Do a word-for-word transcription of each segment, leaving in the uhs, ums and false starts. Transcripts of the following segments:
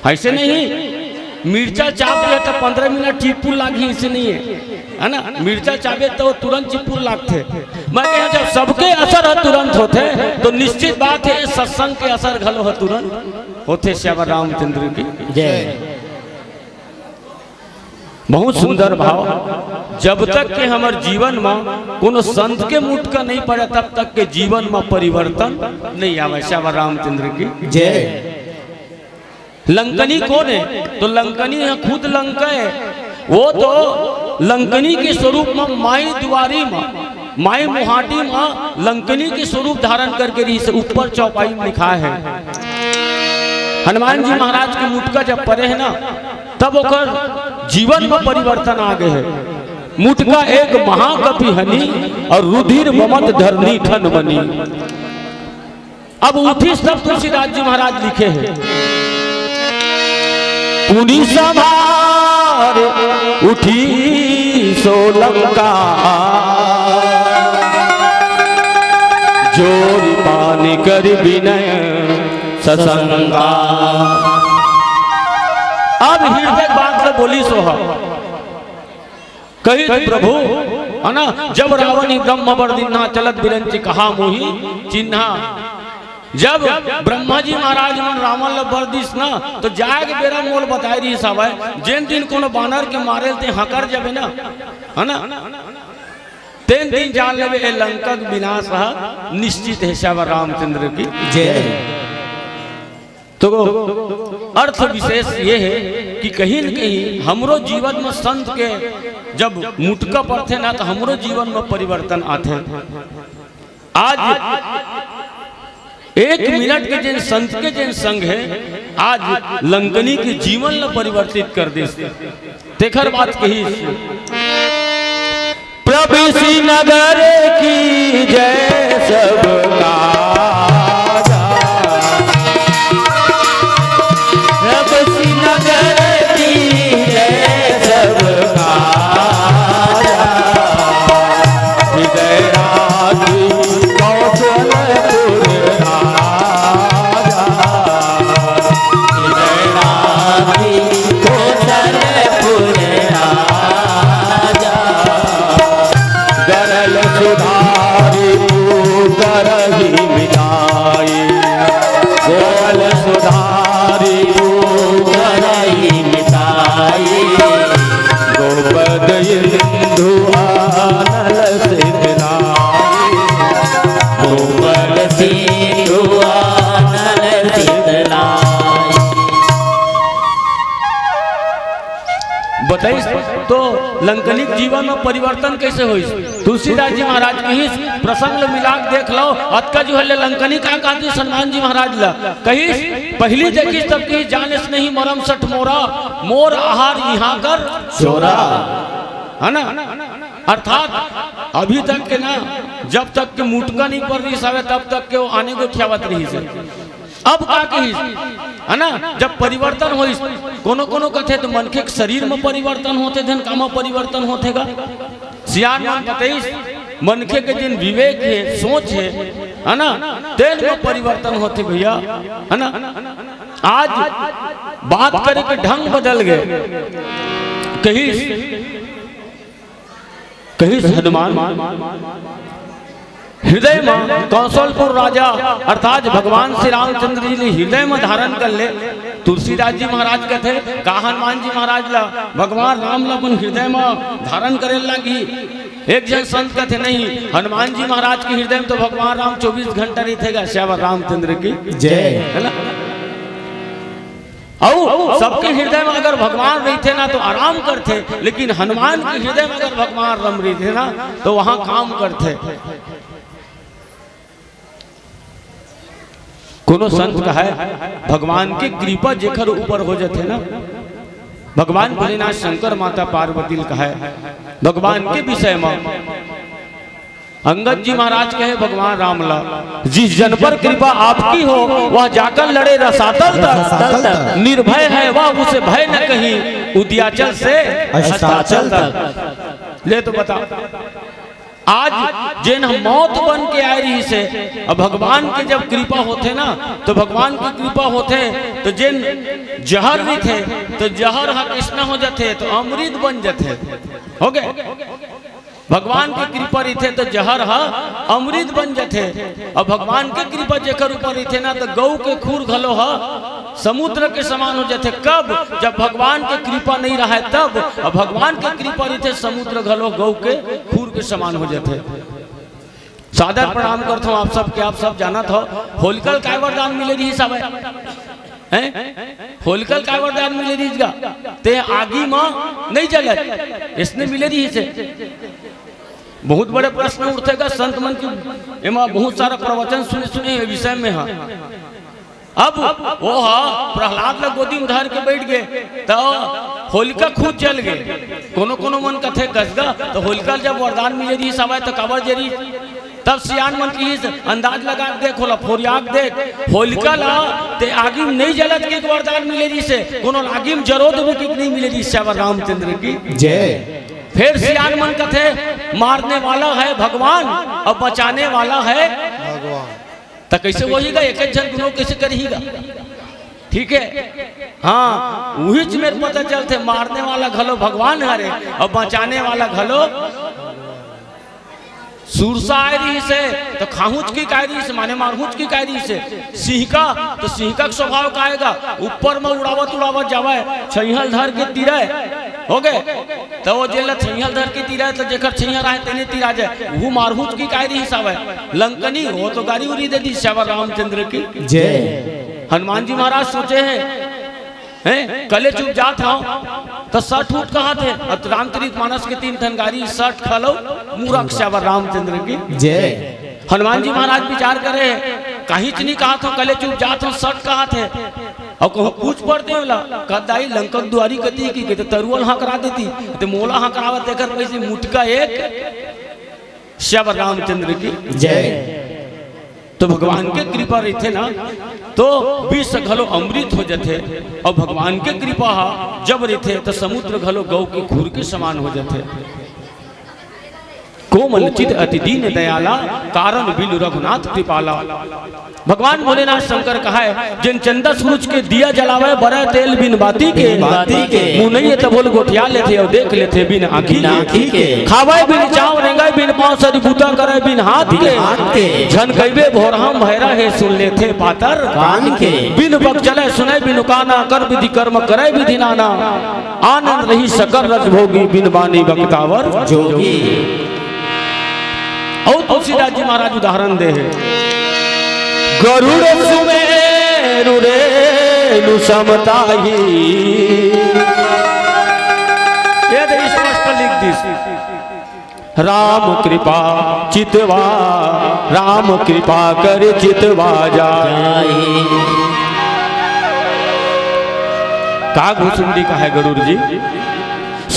ऐसे नहीं, मिर्चा चाप दे तो पंद्रह मिनट चिपुर लागी, ऐसे नहीं है, है ना? मिर्चा चाबे तो वो तुरंत चिपुर लागथे। मैं कहे, जब सबके असर ह तुरंत होथे, तो निश्चित बात है, सत्संग के असर घलो ह तुरंत होथे। श्यावर रामचंद्र की जय। बहुत सुंदर भाव। जब तक के हमर जीवन म कोनो संत के मुटका नहीं पड़े, तब तक के जीवन म परिवर्तन नहीं आवे। श्यावर रामचंद्र की जय। लंकनी कोन है? तो लंकनी है खुद लंका है। वो तो लंकनी के स्वरूप म माई दुआरी म, माई मुहाटी म लंकनी के स्वरूप धारण करके रहिस हे। ऊपर चौपाई म लिखा है, हनुमान जी महाराज के मुटका जब परे है ना, तब ओकर जीवन म परिवर्तन आ गए है। मुटका एक महाकपि हनी, और रुधिर बमत धरनी ठन मनी। अब उठिस तब तुलसीदास जी महाराज लिखे हैं, पुनि संभार उठी सो लंका, जोरि पानि करि बिनय ससंका। अब हृदय बात ल बोलिस ओह, कहिस प्रभु, है ना, जब रावण ही ब्रह्म बर दीन्हा, चलत बिरंचि कहा मोहि चिन्हा। जब ब्रह्मा जी महाराज मन रावण ल बर दिस ना, तो जाए के बेरा मोल बताए रहिस हवय, जेन दिन कोनो बानर के मारे ल ते हकर जबे ना, है ना, तेन दिन जान लेबे ए लंका के विनाश ह निश्चित है। श्यावर रामचंद्र की जय। तो अर्थ विशेष ये है कि कहीं न कहीं हमरो जीवन म संत के जब मुटका पड़थे ना, तो हमरो जीवन म परिवर्तन आथे। आज एक मिनट के जेन संत के जेन संग है, आज लंकनी के जीवन ल परिवर्तित कर दिस। तेखर बात कहिस, प्रभु श्रीनगर की जय सबका। प्रभु श्रीनगर की जय सबका। हृदय राखी कौशलपुर राजा। हृदय राखी कौशलपुर राजा। गरल सुधारी तू करही मिताई। गोरल सुधारी तू करही मिताई। गोपद इंदु आनल सितनाई। गोपद सिंधु आनल सितनाई। बताइस तो लंकनिक जीवन में परिवर्तन कैसे होइस? तुलसीदास जी महाराज कहिस, प्रसंग ल मिला के देख लो, अतका जो है ले लंकनी का कहती हनुमान जी महाराज ला। कहिस, पहली देखिस तब कहिस, जानिस नहीं मरम सठ मोरा, मोर आहार इहाँ कर चोरा। है ना? अर्थात अभी तक के ना, जब तक के मुटका नहीं पर रहिस हवे, तब तक के वो आने गोठियावत रहिस हे। अब का कहिस, है ना, जब परिवर्तन होइस, कोनो कोनो कथे तो मनखे के शरीर में परिवर्तन होथे, धन कामा परिवर्तन होथे गा। सियान मन बतइस, मनखे के जिन विवेक हे, सोच हे, है ना, तेन में परिवर्तन होथे भैया, है ना। आज बात करे के ढंग बदल गए। कहिस, कहिस हनुमान, हृदय में कौशलपुर राजा अर्थात भगवान श्री रामचंद्र जी ने हृदय में धारण कर ले। तुलसीदास जी महाराज कथे, का हनुमान जी महाराज ला भगवान राम ला अपन हृदय में धारण करे लागी? एक जन संत कथे, नहीं, हनुमान जी महाराज के हृदय में तो भगवान राम चौबीस घंटा रहिथे गा। श्यावर रामचंद्र की जय। है ना? अउ सबके हृदय में अगर भगवान रहिथे ना तो आराम करथे, लेकिन हनुमान के हृदय में अगर भगवान राम रहिथे ना तो वहां काम करथे। कोनो संत कहे, भगवान की कृपा जेकर ऊपर हो जाथे ना, भगवान भोलेनाथ शंकर माता पार्वती ल कहे, भगवान के विषय में अंगद जी महाराज कहे भगवान राम ला, जिस जन पर कृपा आपकी हो, वह जाकर लड़े रसातल तक। रसातल तक। निर्भय है वह, उसे भय न कहीं, उद्याचल से अस्ताचल अस्ताचल तक। तक। ले तो बता, आज जेन ह मौत बन के आए रहिस हे, अब भगवान के जब कृपा होथे ना, तो भगवान के कृपा होथे, तो जेन जहर रहिथे, तो जहर ह कइसना हो जाथे, तो अमृत बन जाथे। हो गे? भगवान के कृपा रहिथे, तो जहर ह अमृत बन जाथे। अब भगवान के कृपा जेकर ऊपर रहिथे ना, तो गऊ के खूर घलो ह समुद्र के समान हो जाथे। कब? जब भगवान के कृपा नहीं रहय तब। अब भगवान के कृपा रहिथे, समुद्र घलो गऊ के खूर के समान हो जाथे। सादर प्रणाम करथौं आप सबके, आप सब जानत हव, होलिका ल काय वरदान मिले रिहिस हवय? हैं? होलिका ल काय वरदान मिले रिहिस गा? ते आगी म नहीं जलत, अइसने मिले रिहिस हे। बहुत बड़े प्रश्न उठथे गा संत मन के, एमा बहुत सारा प्रवचन सुने, सुने हे विषय में ह। अब वो ह प्रहलाद ला गोदी में धर के बैठ गे, त होलिका खुद जल गे। कोनो कोनो मन कथे, "कस गा, त होलिका ल जब वरदान मिले रिहिस हवय, त काबर जरी?" तब सियान मन किहिस, "अंदाज लगा के देख, ओला फोरिया के देख, होलिका ला ते आगी में नहीं जलत के वरदान मिले रिहिस हे, कोनो ला आगी में जरो देबे के नहीं मिले रिहिस हे।" श्यावर रामचंद्र की जय। फिर सियान मन कथे, "मारने वाला है भगवान और बचाने वाला है भगवान।" त कइसे होही गा, एक एक झन दुनों कइसे करही गा? ठीक है, हाँ, उहीच मेर पता चलथे, मारने वाला घलो भगवान हरे और बचाने वाला घलो। सुरसा आए रहिस हे, त खाहूच के काय रहिस हे, माने मारहूच के काय रहिस हे। सिंहिका, त सिंहिका के स्वभाव काय गा, ऊपर म उड़ावत उड़ावत जावय, छइहा ल धर के तीरय, हो गे। त वो जेला छइहा ल धर के तीरय, त जेकर छइहा राहय, तेने तीरा जाय। वो मारहूच के काय रहिस हवय। लंकनी, वो तो गारी उरी दे दिस, श्यावर रामचंद्र की जय। हनुमान जी महाराज सोचे हे, हैं, कले चुप जात हव, त सठ उठ कहत हे। अब रामचरित मानस के तीन ठन गारी, सठ, खलौ, मूरख, श्यावर रामचंद्र की जय। हनुमान जी महाराज विचार करे हे, काहीच नहीं कहत हव, कले चुप जात हव, सठ कहत हे। अउ कहूँ पूछ पड़थे ओला, "का दाई लंका के दुआरी कती हे?" कि कहते, "तरुआ ल हकरा देती, ते मोला हकरावत, तेकर पैसे मुटका एक।" श्यावर रामचंद्र की जय। तो भगवान के कृपा रहिथे ना, तो विष घलो अमृत हो जाथे। अउ भगवान के कृपा ह जब रहिथे, तो समुद्र घलो गऊ के खूर के समान हो जाथे। कोमल चित अति दीन दयाला, कारण बिनु रघुनाथ कृपाला। भगवान भोलेनाथ शंकर कहय, जेन चंदा सूरज के दिया जलावय, बरय तेल बिन बाती के। बिन बाती के। मुनई तभो ल गोठिया लेथे अउ देख लेथे बिन आँखी बिन के। आँखी के। खावय बिन चाव, रेंगय बिन पाँव, सरी बूता करय बिन हाथ बिन के। हाथ के। झन कहिबे भोरहा म भैरा हे, सुन लेथे पातर कान के। बिन बक चलय सुनय बिनु काना, कर विधि कर्म करय विधि नाना। आनंद रही सकल रस भोगी, बिन बानी बकतावर जोगी। अउ तुलसीदास जी महाराज उदाहरण दे हे, गरुड़ सुमेरु रेणु सम ताहि। ये दे स्पष्ट लिख दिस, राम कृपा चितवा, राम कृपा कर चितवा जाहि। का घुसुंडी कहय गरुड़ जी?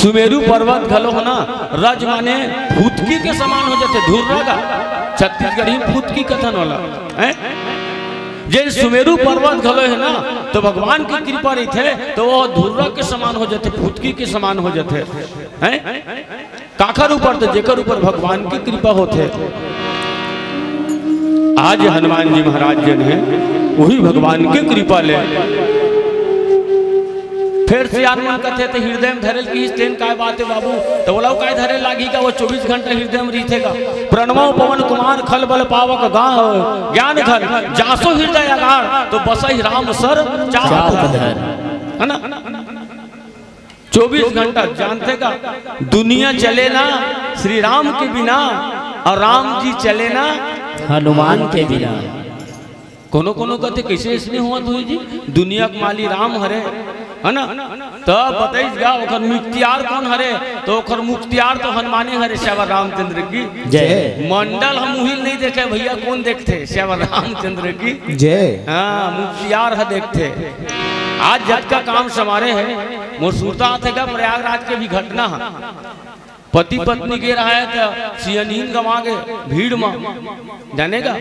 सुमेरु पर्वत घलो ह ना, रज माने फुतकी के समान हो जाथे, धुर्रा गा। छत्तीसगढ़ी में फुतकी कथन वाला, हैं? जे सुमेरु पर्वत घलो हे ना, तो भगवान की कृपा रहिथे, तो वो धुर्रा के समान हो जाथे, फुतकी के समान हो जाथे, हैं? काखर ऊपर? तो जेकर ऊपर भगवान की कृपा होथे। आज हनुमान जी महाराज जेन हे, वही भगवान के कृपा ले। फेर सियान मन कथे, "ते हृदय में धरे ल किहिस, तेन काय बात हे बाबू?" तो ओला काय धरे लागही का, वो चौबीस घंटा हृदय में रहिथे का। "प्रणमो पवन कुमार खल बल पावक गा-, ज्ञान घन, जासो हृदय अगार, तो बसहि राम सर चाप धर।" है ना? चौबीस घंटा जानथे का, दुनिया चले ना श्री राम के बिना, अउ राम जी चले ना हनुमान के बिना। कोनो कोनो कथे, "कइसे अइसने होवत होही जी? दुनिया के माली राम हरे, है ना?" तब बताइस गा, ओखर मुख्तियार कोन हरे? तो ओखर मुख्तियार तो हनुमाने हरे, श्यावर रामचंद्र की जय। मंडल हम उही ल नहीं देखे भैया, कोन देखथे? श्यावर रामचंद्र की जय। हाँ, मुख्तियार ह देखथे। आज जतका काम समारे हे, मोर सुरता आथे गा प्रयागराज के भी घटना ह। पति पत्नी गे रहय त सियनहिन गंवा गे भीड़ म, जाने गा?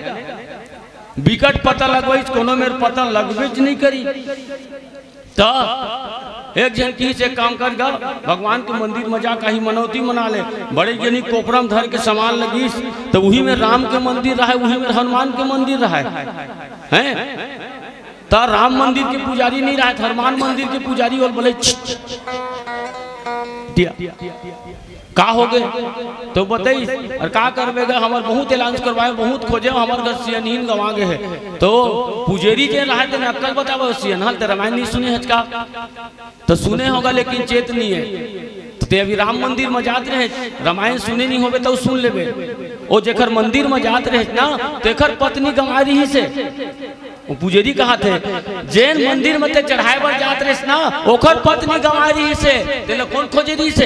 बिकट पता लगवइस, कोनो मेर पता लगबेच नहीं करी। त एक झन किहिस, "एक काम कर गा, भगवान के मंदिर म जा, कहीं मनौती मना ले।" बड़े जनी कोपरा म धर के सामान लगिस, त उही में राम के मंदिर रहय, उही में हनुमान के मंदिर रहय। हैं? त राम मंदिर के पुजारी नइ रहय, त हनुमान मंदिर के पुजारी ओला बोले, "छिट, टिया।" का होगे? त बतइस, "अरे का करबे गा, हमर बहुत एलान करवाए, बहुत खोजे, हमर घर सियनहिन गंवा गे हे।" त पुजेरी जे रहय तेन अक्कल बतावय, "सियनहा ल ते रमायन नइ सुने हच का? त सुने होगा लेकिन चेत नइ हे। त ते अभी राम मंदिर म जात रहेच, रमायन सुने नइ होबे त सुन लेबे। ओ जेखर मंदिर म जात रहेच ना, तेखर पत्नी गंवा रिहिस हे।" ओ पुजेरी कहत हे, "जेन मंदिर म ते चढ़ाए बर जात रहेच ना, ओखर पत्नी गंवा रिहिस हे, तेला कोन खोजे रिहिस हे?"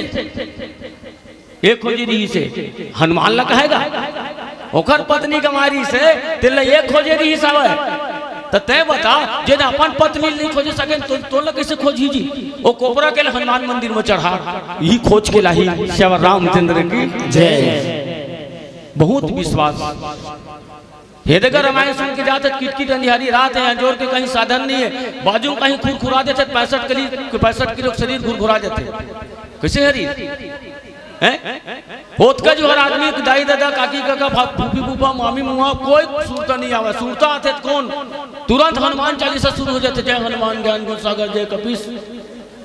ए खोजे रिहिस हे, हनुमान ला कहे गा, ओखर पत्नी गंवा रिहिस हे, तेला ए खोजे रिहिस हवय। त तैं बता, जेन अपन पत्नी ल नइ खोजे सकेन, तो, तोला कइसे खोजही जी? ओ कोपरा के ल हनुमान मंदिर म चढ़ा, इही खोज के लाही। श्यावर रामचंद्र की जय। बहुत विश्वास। हे देखा, रमायन सुन के जात हे, किटकिट अंधियारी रात हे, अंजोर के कहीं साधन नइ हे, बाजू म कहीं खुरखुरा देथे, पैंसठ किलो, पैंसठ किलो के शरीर घुरघुरा देथे। कइसे हरी? हैं? ओतका जुहर आदमी, दाई ददा, काकी काका, फा-, फूफी फूफा, मामी मुआ, कोई सुरता नइ आवय। सुरता आथे त कोन? तुरंत हनुमान चालीसा शुरू हो जाथे, "जय हनुमान ज्ञान गुण सागर जय कपीस।"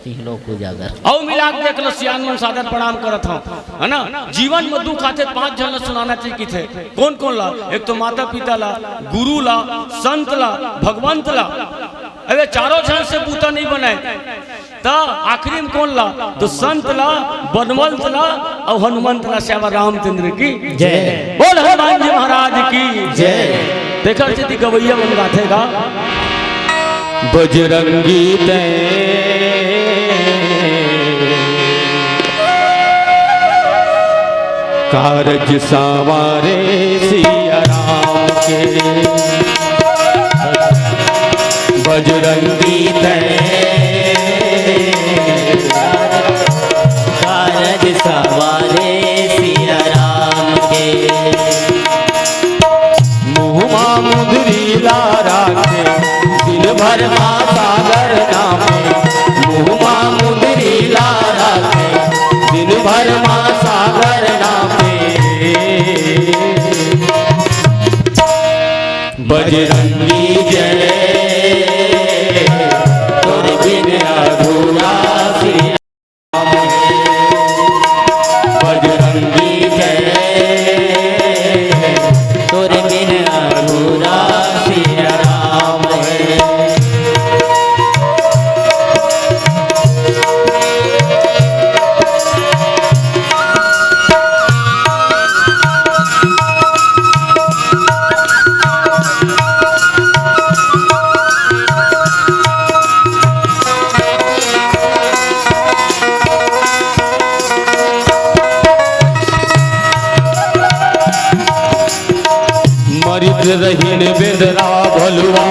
तीनों को उजागर। अउ मिला के देख लो, सियान मन सादर प्रणाम करत हंव, है ना? जीवन म दुख आथे, पांच झन ला सुनाना चाहिए किथे। कोन कोन ला? एक तो माता पिता ला, गुरु ला, संत ला, भगवंत ला। अब ये चारों झन से बूता नइ बनय, त आखिरी म कोन ला? तो संत ला, बनवंत ला अउ हनुमंत ला। श्यावर रामचंद्र की जय। बोल हनुमान जी महाराज की जय। तेखर सेती गवैया मन गाथे गा, बजरंगी तैं कारज संवारे सिया राम के। बजरंगी तैं कारज संवारे सिया राम के। मुँह मा मुंदरी ला राखे, दिन भर मा सागर नापे। मुँह मा मुंदरी ला राखे, दिन भर मा सागर नापे। बजरंगी जय, तोर बिन अधूरा सिया। बजरंगी जय, तोर बिन अधूरा सिया राम है। मरित रहिन बेंदरा भलुवा,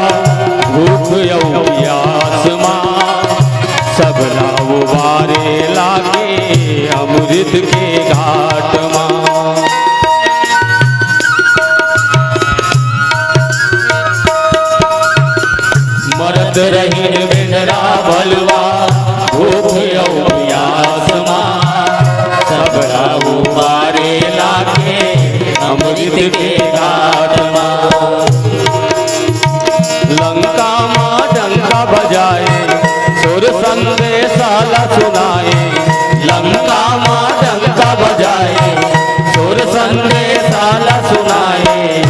भूख अउ पियास मा। सबला उबारे लागे अमृत के घाट मा। मरत रहिन बेंदरा भलुवा, भूख अउ पियास मा। सबला उबारे लागे अमृत के घाट मा। लंका मा डंका बजाए, सुर संदेशा ला सुनाए। लंका मा डंका बजाए, सुर संदेशा ला सुनाए।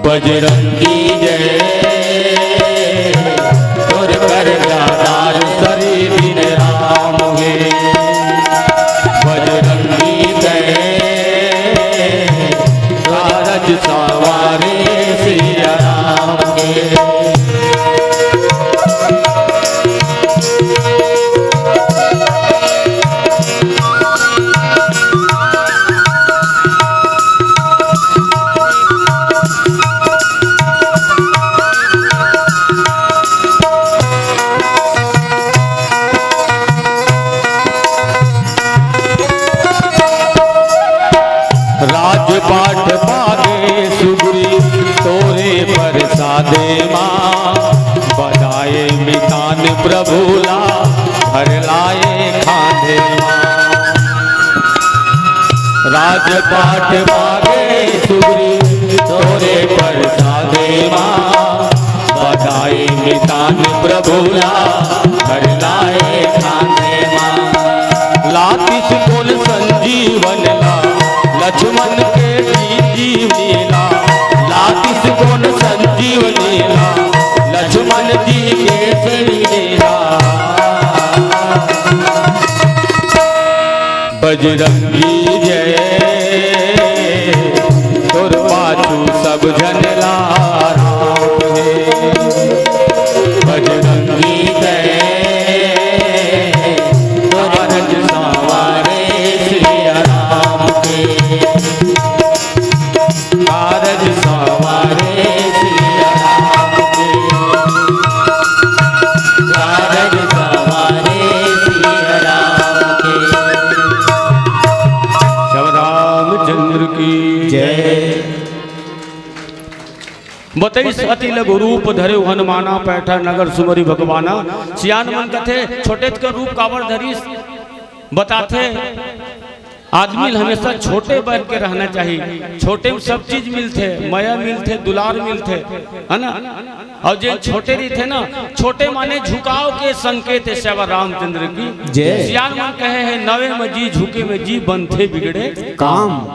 बजरंगी जय, तोर करजादार सरी दिन राम हे। बजरंगी जय, कारज संवारे सिया राम हे। राजपाट पागे सुग्रीव तोरे प्रसादे मा। आज पाठ मागे सुग्रीव तोरे परसादे मा, बधाई मितान प्रभु ला, हर लाए खाने मा। लातिस कोन संजीवन ला, लक्ष्मण के जीवनी ला, लातिस कोन संजीवनी ला, लक्ष्मण जी के श्री लीला। बजरंगी जय, तोर पाछू सब झन लाराम हे। बजरंगी जय, कारज संवारे सिया राम के। कारज संवारे सिया राम के। कारज संवारे सिया राम के। श्याम रामचंद्र की जय। बतई सती लघु रूप धरे हनुमाना, पैठा नगर सुमरी भगवाना। सियान मन कथे, छोटेच का रूप काबर धरिस? बताथे, आदमी ल हमेशा छोटे बन के रहना चाहिए। छोटे में सब चीज मिलथे, मया मिलथे, दुलार मिलथे, है ना? और जे छोटे रहिथे ना, छोटे माने झुकाव के संकेत हे। सेवा रामचंद्र की जय। सियान मन कहे हे, "नवे में जी, झुके में जी, बनथे बिगड़े काम।"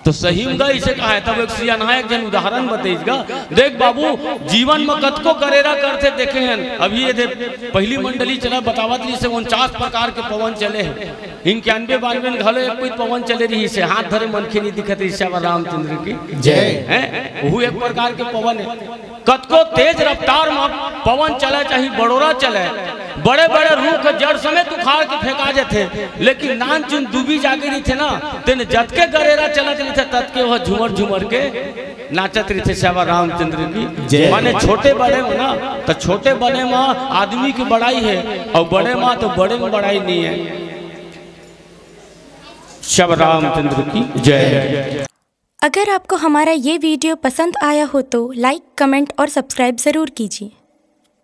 तो सही में गा इसे कहा है। तब एक सियान हा एक जन उदाहरण बतईस गा, "देख बाबू, जीवन में कतको गरेरा करथे देखे हन।" अभी ये दे पहली मंडली चला बतावत रहिसे, उनचास प्रकार के पवन चले हे। इक्यानवे बानवे में घलो एक कोई पवन चले रहिसे, हाथ धरे मनखे नहीं दिखत रहिसे। सेवा रामचंद्र की जय। हैं? वहू एक प्रकार के पवन हे। कतको तेज रफ्तार में पवन चले, चाहे बड़ोरा चले, बड़े-बड़े रूख जड़ समेत उखाड़ के फेंका जाथे, लेकिन नानचुन दूबी जागे रहिथे ना, तेन जतके गरेरा चलत रहिथे, ततके वह झूमर झूमर के नाचत रहिथे। सेवा रामचंद्र की जय। माने छोटे बड़े में ना, तो छोटे बड़े में आदमी की बड़ाई हे, और बड़े में तो बड़े में बड़ाई नहीं हे। सेवा रामचंद्र की जय। अगर आपको हमारा ये वीडियो पसंद आया हो तो लाइक, कमेंट और सब्सक्राइब ज़रूर कीजिए।